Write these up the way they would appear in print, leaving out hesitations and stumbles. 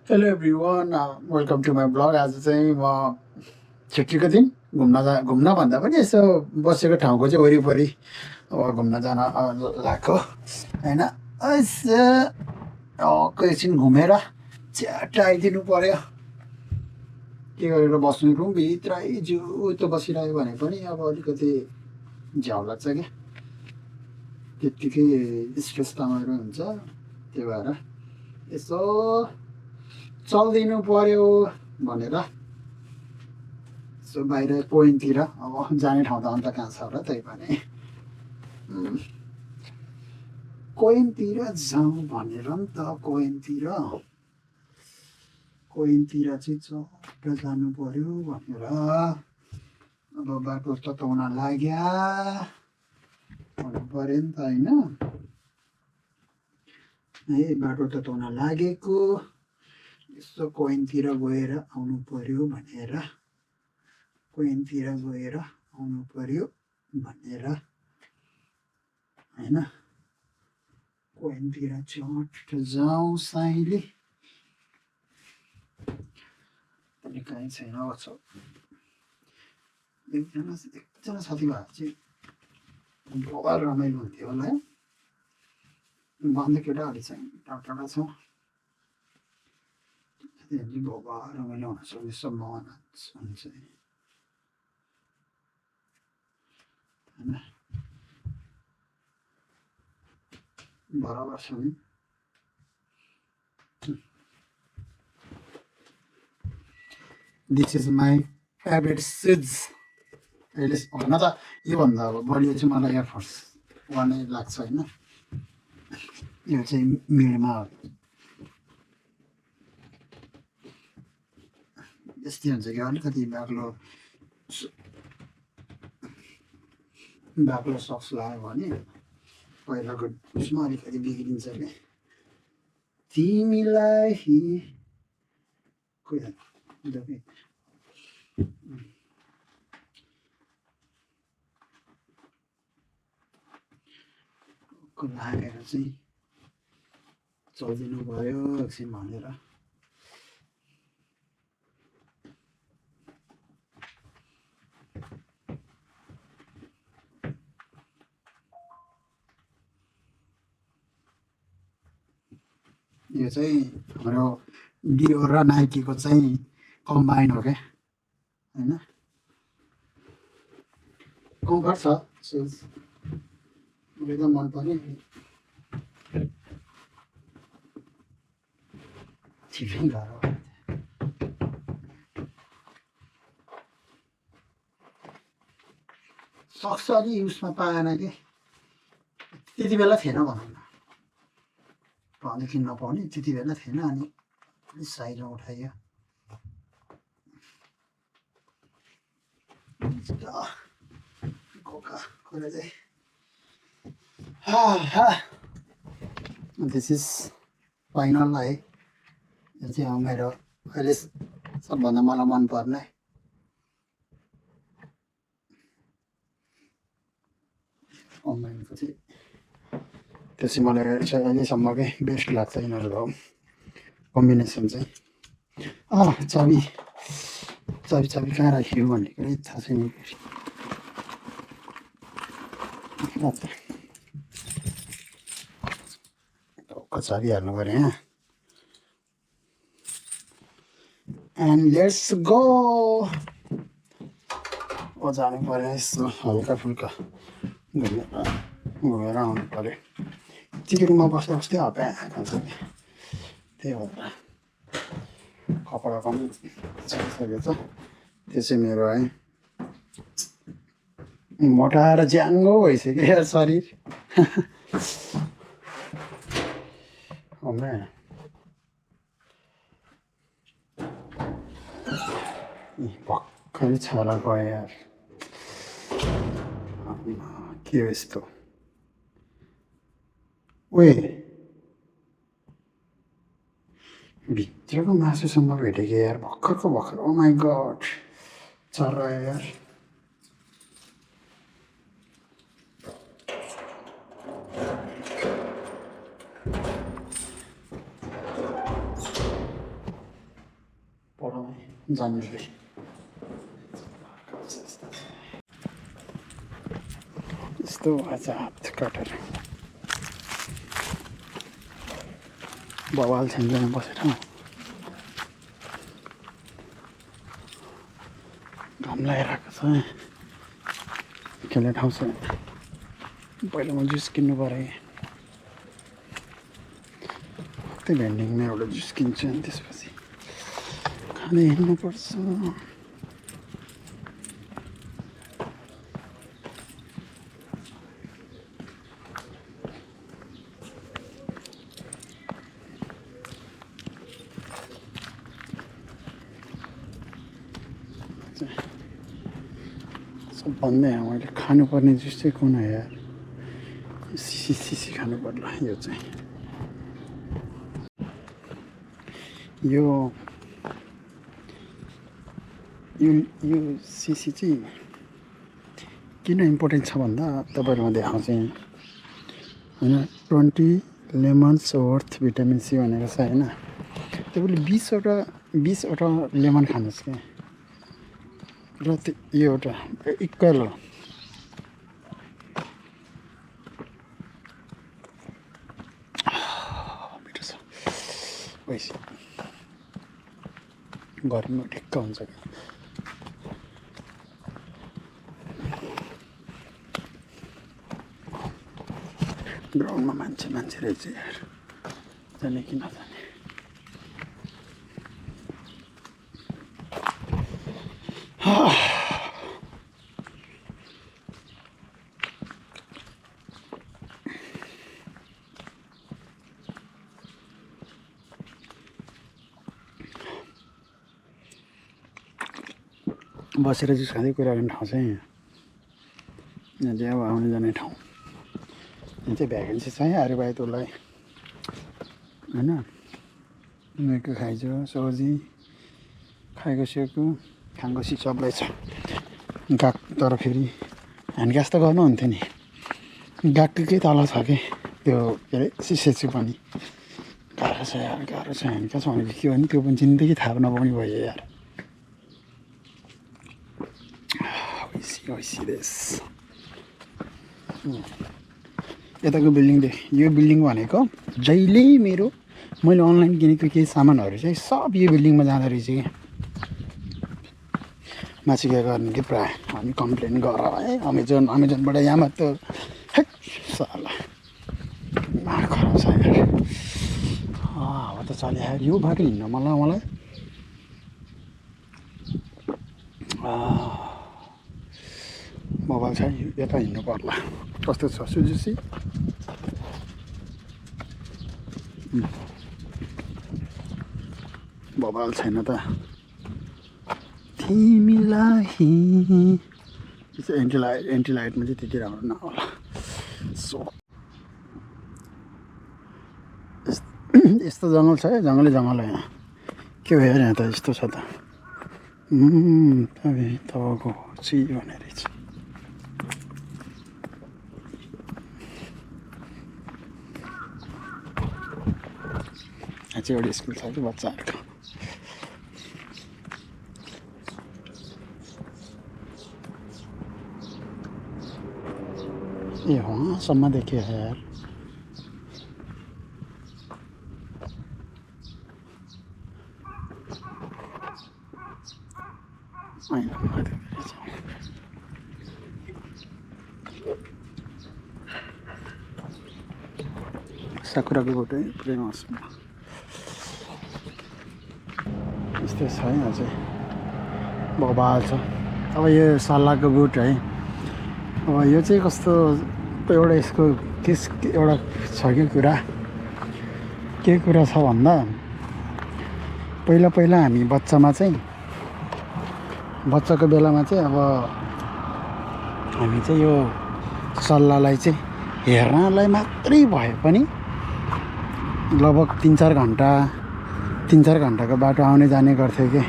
Hello everyone welcome to my blog. आज चाहिँ म छुट्टीको दिन घुम्न भन्दा पनि यसो बसेको ठाउँको चाहिँ वरिपरि अब घुम्न जान लागेको होइन। यसो एकैछिन घुमेर च्याट आइदिनु पर्यो। के गरेर बस्नु, रुमभित्रै जिउ बसिरह्यो भने पनि अब अलिकति झ्याउ लाग्छ क्या, त्यत्तिकै स्ट्रेस तमाइरो हुन्छ। त्यही भएर यसो चलिदिनु पर्यो भनेर यसो बाहिर कोइनतिर, अब जाने ठाउँ त अन्त कहाँ छ होला, त्यही पनि कोइनतिर जाउँ भनेर नि त। कोइनतिर चाहिँ चट्ट जानु पर्यो भनेर अब बाटो तताउन लाग्या भन्नु पर्यो नि त होइन। है बाटो तताउन लागेको, यसो कोइनतिर गएर आउनु पर्यो भनेर होइन। कोइनतिर चट्ट जाउँ साइली, पनि कहीँ छैन। एकजना साथीभाइ चाहिँ बडा रमाइलो हुन्थ्यो होला है। भन्दा केटाहरू चाहिँ टाढा टाढा छ, बबा रमाइलो हुन सक्ने सम्भावना हुन्छ होइन। बराबर छ नि। This is my favourite shoes. अहिले भन्न त योभन्दा अब बलियो चाहिँ मलाई एयरफोर्स वानै लाग्छ होइन। यो चाहिँ मेरोमा यस्तै हुन्छ कि अलिकति बाक्लो सक्स लगायो भने पहिलाको उसमा अलिकति बिग्रिन्छ क्या। तिमीलाई लागेर चाहिँ चलिदिनु भयो एकछिन भनेर। यो चाहिँ हाम्रो डियो र नाइकीको चाहिँ कम्बाइन हो क्या होइन। कम्फर्ट छ सुज, मलाई त मन पर्यो। ठिकै गाह्रो सक्छ अलि उसमा पाएन कि, त्यति बेला थिएन भनौँ न, भनेदेखि नपाउने त्यति बेला थिएन। अनि अलिक साइडमा उठाइयो। दिस इज फाइनल है। यो चाहिँ मेरो अहिले सबभन्दा मलाई मनपर्ने कम्बाइनको चाहिँ, त्यो चाहिँ मलाई अहिलेसम्मकै बेस्ट लाग्छ यिनीहरूको कम्बिनेसन चाहिँ। चाबी कहाँ राख्यो भन्ने कुरै थाहा छैन। चाबी हाल्नु पऱ्यो यहाँ। And let's go. जानु पऱ्यो यसो हल्का फुल्का घुमेर आउनु पऱ्यो। चिकेनमा बस्दा बस्दै हप्याक हुन्छ कि, त्यही भएर कपडा पनि चाहिसकेको छ। त्यो चाहिँ मेरो है मोटाएर ज्याङ्गो भइसक्यो यार शरीर। भर्खरै छाला गयो यार, के हो यस्तो। भित्रको मासुसम्म भेटेको यार भर्खर। ओ माई गड, चर्रा यार। जान्दै यस्तो आज हात काटेर बवाल छैन बसेर घाम लागिरहेको छ खेल्ने ठाउँ छ पहिला म जुस किन्नु पऱ्यो त्यही भेन्डिङमा एउटा जुस किन्छु अनि त्यसपछि खाँदै हिँड्नुपर्छ सबभन्दा मैले खानुपर्ने जुस चाहिँ कुन हो यार सिसी खानु पर्ला यो चाहिँ यो सिसी चाहिँ किन इम्पोर्टेन्ट छ भन्दा तपाईँहरूमा देखाउँछु होइन 20 लेमन्स वर्थ भिटामिन सी भनेको छ होइन तपाईँले 20वटा लेमन खानुहोस् क्या र यो एउटा इक्वल हो मिठो छ पैसा गर्मी ठिक्क हुन्छ ग्राउन्डमा मान्छे रहेछ यार जाने कि नजाने बसेर जुस खाँदै कुरा गर्ने ठाउँ चाहिँ यहाँ चाहिँ अब आउने जाने ठाउँ यहाँ चाहिँ भ्याकेन्सी छ है अरे भाइ तँलाई होइन उनीहरूको खाइजो सोजी खाएको सेको खाएको सबलाई छ गाक तर फेरि ह्यान्ड ग्यास त गर्नुहुन्थ्यो नि गाकको केही तल छ कि त्यो के अरे सिसेछु पनि गाह्रो छ यार गाह्रो छ ह्यान्ड ग्यास भनेको के हो भने त्यो पनि जिन्दगी थाहा नपाउने भयो यार यताको बिल्डिङदेखि यो बिल्डिङ भनेको जहिले मैले अनलाइन किनेको केही सामानहरू चाहिँ सब यो बिल्डिङमा जाँदो रहेछ कि माथि के गर्ने कि प्रायः हामी कम्प्लेन गर है अमेजनबाट यहाँ मात्र हेट साला खराब छ यार हावा त चले यार यो बाटो हिँड्न मलाई मोबाइल छ यता हिँड्नु पर्ला कस्तो छ सुजुसी मोबाइल छैन त तिमीलाई यो चाहिँ एन्टिलाइटमा चाहिँ त्यति राम्रो नहोला सो यस्तो जङ्गल छ है जङ्गलै जङ्गल हो यहाँ के भयो यहाँ त यस्तो छ त तपाईँको ची भनेर रहेछ यहाँ चाहिँ एउटा स्कुल छ कि बच्चाहरूको ए वहाँसम्म देखियो यार साकुराको बोटै पुरै मौसम यस्तै छ है अझै बबाल छ अब यो सल्लाहको बुट है अब यो चाहिँ कस्तो एउटा यसको एउटा छ कि कुरा के कुरा छ भन्दा पहिला हामी बच्चाको बेलामा चाहिँ अब हामी चाहिँ यो सल्लाहलाई चाहिँ हेर्नलाई मात्रै भए पनि लगभग 3-4 घन्टाको बाटो आउने जाने गर्थ्यो कि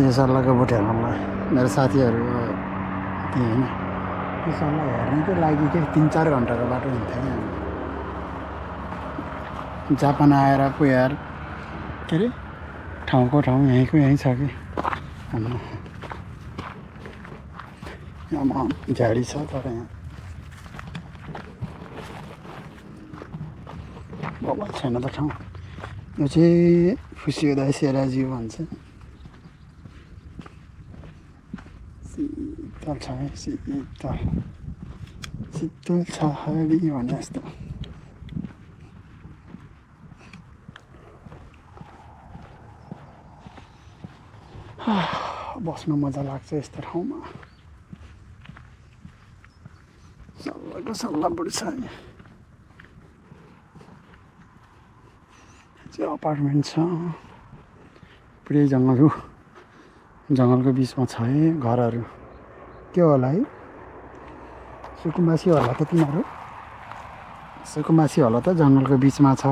यो सल्लाहको बोट हेर्नलाई मेरो साथीहरू त्यही होइन यो सल्लाह हेर्नकै लागि के 3-4 घन्टाको बाटो हुन्थ्यो कि जापान आएर पो यार के अरे ठाउँको ठाउँ यहीँको यहीँ छ कि यहाँ झाडी छ तर यहाँ बवाल छैन त ठाउँ। यो चाहिँ फुसियोदाई सेराजी भन्छ। शीतल छ है, शीतल छहाडी भने जस्तो। बस्न मजा लाग्छ यस्तो ठाउँमा। सल्लाहको सल्लाह बढी छ यहाँ चाहिँ अपार्टमेन्ट छ। पुरै जङ्गलको बिचमा छ है घरहरू। के होला है, सुकुम्बासी होला त तिनीहरू। सुकुम्बासी होला त, जङ्गलको बिचमा छ।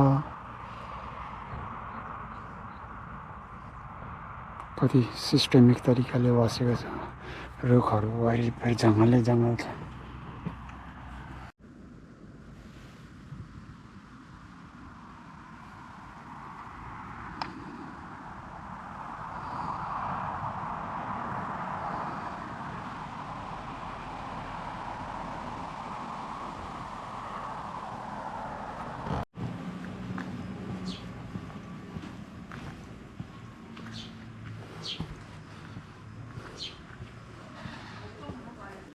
कति सिस्टेमिक तरिकाले बसेको छ। रुखहरू वरिपरि जङ्गलै जङ्गल छ।